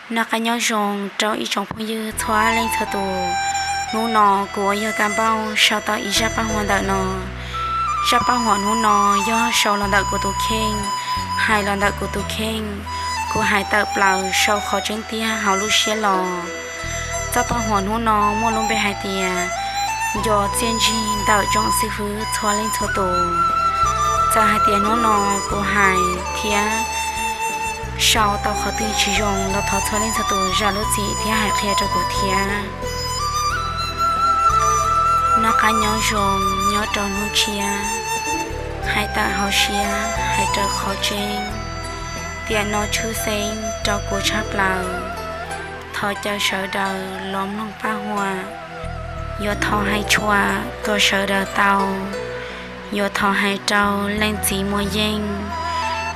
Noj qab nyob zoo rau ib tsoom phooj ywg txhua leej txhua tus. Hnub no kuv uas yog Kab Npauj sau tau ib zaj paj huam ntawm no. Zaj paj huam hnub no yog sau los ntawm kuv tus kheej, hais los ntawm kuv tus kheej. Kuv hais tawm plaws sau qhov tseeb tiag hauv lub siab los. Zaj paj huam hnub no muaj lub npe hais tias nco txiaj ntsig ntawm tsoom xib fwb txhua leej txhua tus. Txawm hais tias hnub no kuv hais thiab sau tau qhov twg tsis zoo los thov txhua leej txhua tus zam lub txim thiab hais qhia rau kuv thiab. Noj qab nyob zoo nyob rau hnub tshiab, hais tawm hauv siab hais raws qhov tseeb. Tiam no tshwj xeeb rau kuv tshaj plaws. Thov caw sawv daws los mloog paj huam. Yuav thov hais tshua kom sawv daws tau. Yuav thov hais rau leej txiv muaj yeej.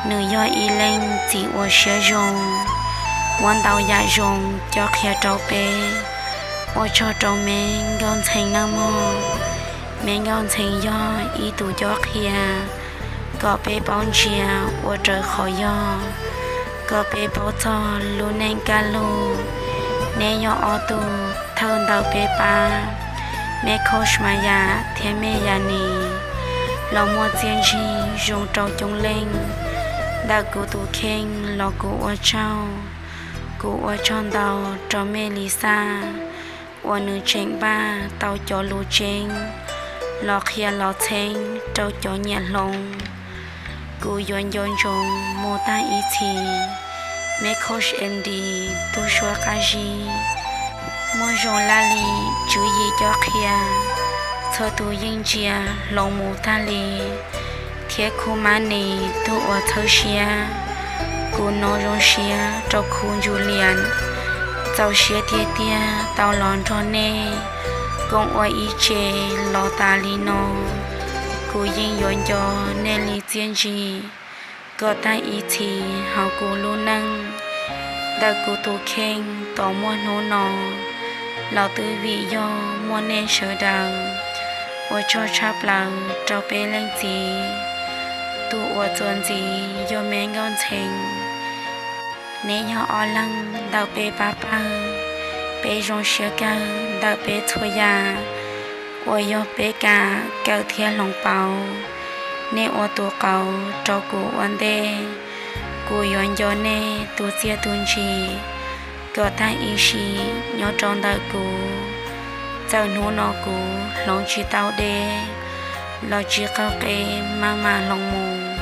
Nws yog ib leej txiv uas siab zoo, muab ntau yam zoo cob qhia rau peb. Ua tsaug rau me Nkauj Ntxhee nawb mog. Me Nkauj Ntxhee yog ib tug cob qhia kom peb paub ntsia ua raws qhov yog, kom peb paub txog lub neej kaj lug. Neb yog ob tug thawj ntawm peb pab. Me Khoos Mas Yas thiab me Yas Nis los muaj txiaj ntsig zoo rau coob leej. Ntawm kuv tus kheej los kuv ua tsaug. Kuv ua tsaug ntau rau me Lis Xaj uas nws tseem npaj tau cov lus tseeb los qhia los txheeb rau cov nyiam hloov. Kuv yuav nco ntsoov mus tag ib txhis. Me Khoos Em Dis tub suab qab zib, muaj zoo laj lim tswv yim cob qhia. Txhua tus yeej ntsia hloov mus tag li, thiab Khu Mab Nis tug uas txhawb siab. Kuv nov zoo siab rau Khu Ntsuj Lias, txaus siab tiag tiag tau los nrog nej koom ua ib tse los tas li no. Kuv yeej yuav nco nej li txiaj ntsig kom tag ib txhis hauv kuv lub neej. Ntawm kuv tus kheej tos muaj hnub no los twb vim yog muaj nej sawv daws. Ua tsaug tshaj plaws rau peb leej txiv. Tus uas txuas ntxiv yog me Nkauj Ntxhee. Neb yog ob leeg ntawm peb pab pawg, peb zoo siab kawg ntawm peb txhua yam uas yog peb kam kawm thiab hloov pauv. Nej ua tus qauv rau kuv ua ntej, kuv yuav nco nej tus txiaj tus ntsim kom tag ib sim nyob rau ntawm kuv. Txawm hnub no kuv hloov tsis tau deb los tsis qaug qe maj mam hloov mus,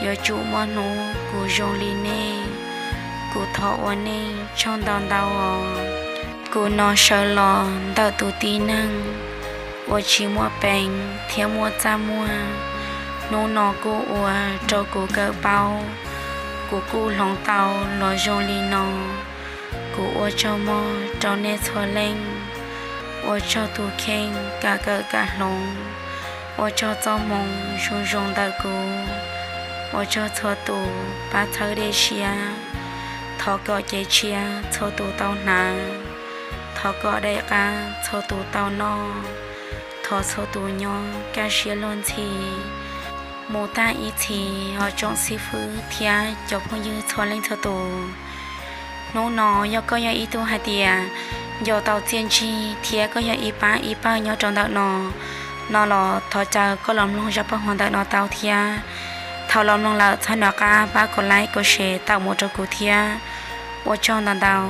yuav tsum muaj hnub kuv zoo li nej. Kuv thov ua nej tsaug ntau ntau os. Kuv no sawv los ntawm tus tib neeg uas tsis muaj peev thiab muaj txaj muag. Hnub no kuj ua rau kuv kawm paub, kuv kuj hloov tau los zoo li no. Kuv ua tsaug mog rau nej txhua leej, ua tsaug tus kheej kam kawm kam hloov, ua tsaug txoj hmoo zoo zoo ntawm kuv, ua tsaug txhua tus pab txhawb dej siab. Thov kom cev tshiab txhua tus tau hnav, thov kom daim qab txhua tus tau noj, thov txhua tus nyob kaj siab luag ntxhi. Mus tag ib txhis os tsoom xib fwb thiab cov phooj ywg txhua leej txhua tus. Hnub no yog koj yog ib tug hais tias nco tau txiaj ntsig thiab koj yog ib pab ib pawg nyob rau ntawm no, no los thov caw koj los mloog zaj paj huam ntawm no tau thiab. Thaum los mloog lawm txhob nco qab pab kom like kom share tawm mus rau kuv thiab. Ua tsaug ntau ntau.